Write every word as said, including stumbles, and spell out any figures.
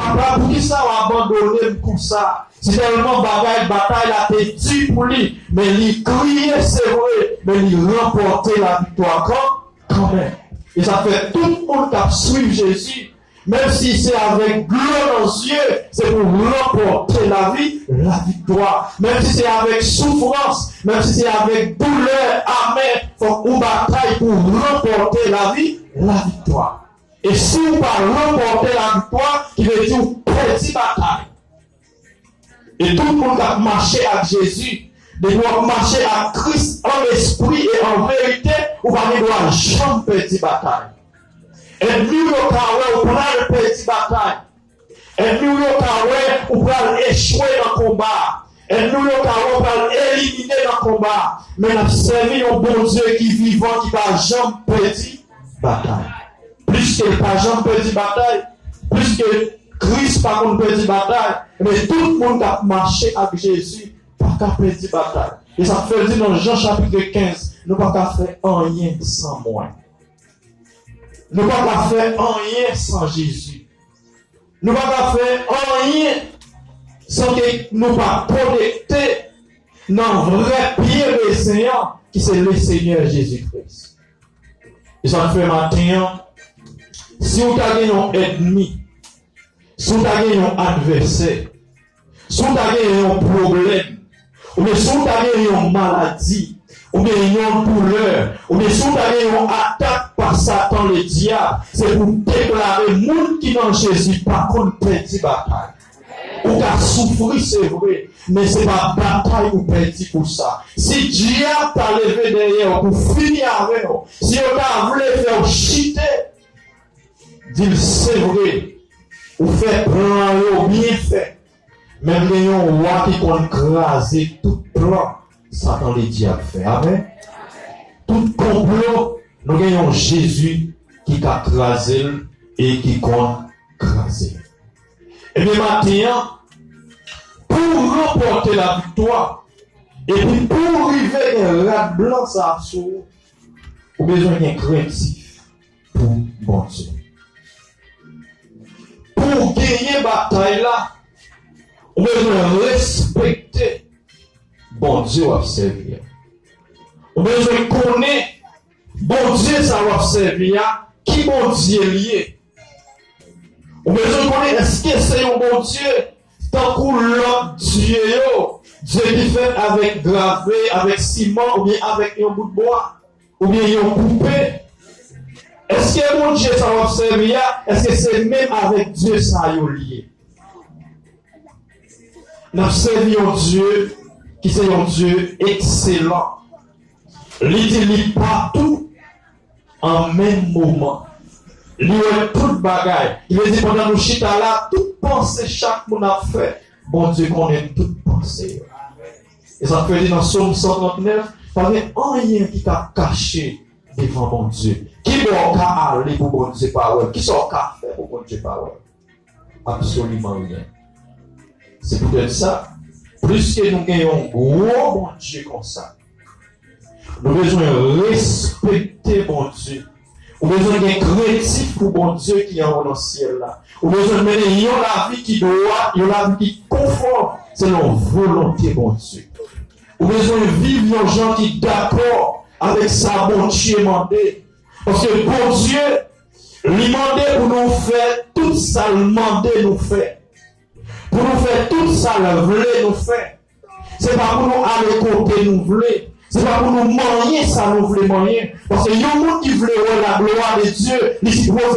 Papa, poukisa w abandone m konsa? Si tèlman bagay, batay la te di pou li, men li kriye, se vre, men li ranpòte laviktwa kan, kanmenm. E sa fè tout moun k ap swiv Jezi, menm si se avèk dlo nan zye, se pou ranpòte lavi, laviktwa. Menm si se avèk soufrans, menm si se avèk doulè amè, fòk ou batay pou ranpòte lavi, laviktwa. E si w pa ranpòte laviktwa, ki vle di w pèdi batay. E tout moun k ap mache ak Jezi, depi w ap mache ak Kris an espri e an verite, ou pa gen dwa janm pèdi batay. Ènmi w yo ka wè ou pral pèdi batay. Ènmi w yo ka wè ou pral echwe nan konba a. Ènmi w yo ka wè ou pral elimine nan konba a. Men n ap sèvi yon Bondye ki vivan, ki pa janm pèdi batay. Pliske l pa janm pèdi batay, pliske Kris pa konn pèdi batay, men tout moun k ap mache ak Jezi pa ka pèdi batay. E sa k fè l di nan Jan chapit kenz, nou pa ka fè anyen san mwen. Nou pa ka fè anyen san Jezi. Nou pa ka fè anyen san ke nou pa konekte nan vrè pye resen an, ki se Lesenyè Jezi Kris. E sa k fè maten an, si w ta gen yon ènmi, si w ta gen yon advèsè, si w ta gen yon pwoblèm, oubyen si w ta gen yon maladi, oubyen yon doulè, oubyen si w ta gen yon atak pa Satan Ledyab, se pou w deklare moun ki nan Jezi pa konn pèdi batay. Ou ka soufri, se vre, men se pa batay ou pèdi pou sa. Si dyab ta leve dèyè w pou fini avè w, si yo ta vle fè w chite, di l se vre, ou fè plan yo byen fè, men m gen yon wa ki konn kraze tout plan Satan Ledyab fè. Amèn. Tout konplo, nou gen yon Jezi ki ka kraze l e ki konn kraze l. Ebyen, maten an, pou w ranpòte laviktwa, epi pou w rive gen rad blan sa a sou ou, ou bezwen gen krentif pou Bondye. Pou w genyen batay la, ou bezwen respekte Bondye w ap sèvi a. Ou bezwen konnen Bondye sa w ap sèvi a, ki Bondye l ye. Ou bezwen konnen èske se yon Bondye tankou lòt dye yo, dye ki fèt avèk grave, avèk siman oubyen avèk yon bout bwa, oubyen yon poupe. Èske Bondye sa w ap sèvi a, èske se menm avèk dye sa yo l ye? N ap sèvi yon Dye ki se yon Dye ekselan. Li di li patou an menm moman. Li wè tout bagay. Li vle di pandan nou chita la, tout panse chak moun ap fè, Bondye konnen tout panse yo. E sa k fè li nan Sòm san trannèf, pa gen anyen ki ka kache devan Bondye. Ki bò w ka ale pou Bondye pa wè? Kisa w ka fè pou Bondye pa wè? Absoliman ryen. Se poutèt sa, pliske nou gen yon gwo Bondye konsa, nou bezwen respekte Bondye. Ou bezwen gen krentif pou Bondye ki anwo nan syèl la. Ou bezwen mennen yon lavi ki dwat, yon lavi ki konfòm selon volonte Bondye. Ou bezwen viv yon jan ki dakò avèk sa Bondye mande. Paske Bondye, li mande pou nou fè tout sa l mande nou fè. Pou nou fè tout sa l vle nou fè. Se pa pou nou ale kote nou vle. Se pa pou nou manyen sa nou vle manyen. Paske yon moun ki vle wè la gloire de Dieu, li sipoze